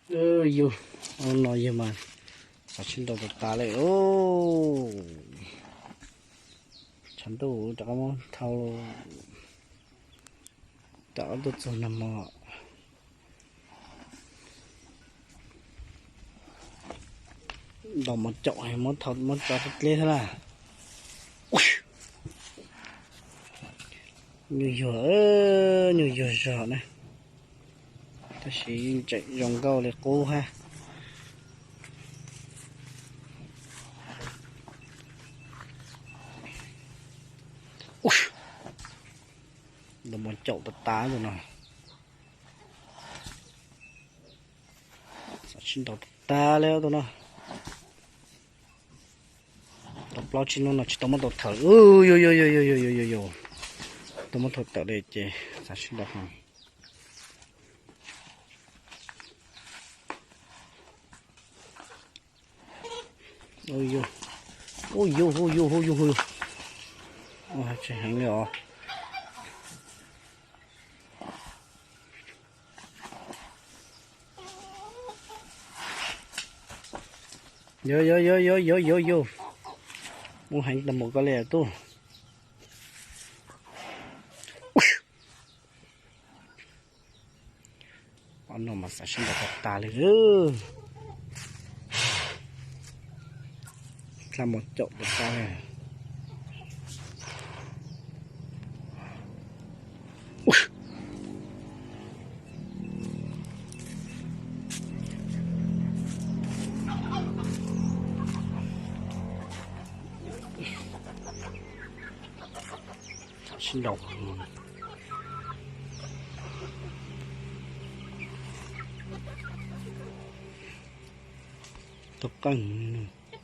Yug, no yug mas xav sib nraus tas tas li. Tshav ntuj rov qab muab thau, rov qab tuaj txog nag hmo. Ntaus mos caum muab thau muab tso dleb thiab na. Nyuj yuag, nyuj yuag zog na, tab sis yeej tseem zoo nkauj li qub hab. Ntaus mos caum tas tas tus no. Xav sib nraus tas tas li tus no. Tau plaub tsib hnub no tsis tau muab tau thawm. Yus yus yus yus yus yus yus, tau muab thau tawm li ces xav sib nraus heev. Hu yus, hu yus, hu yus, hu yus, hu yus. Tsis heev li os. Yus yus yus yus yus yus yus, mus heev tag npaum ko li tub. Ob no mas xav sib ntaus tas tas li. Dlab mos caum tas tas li. Sib nraus tau qeej.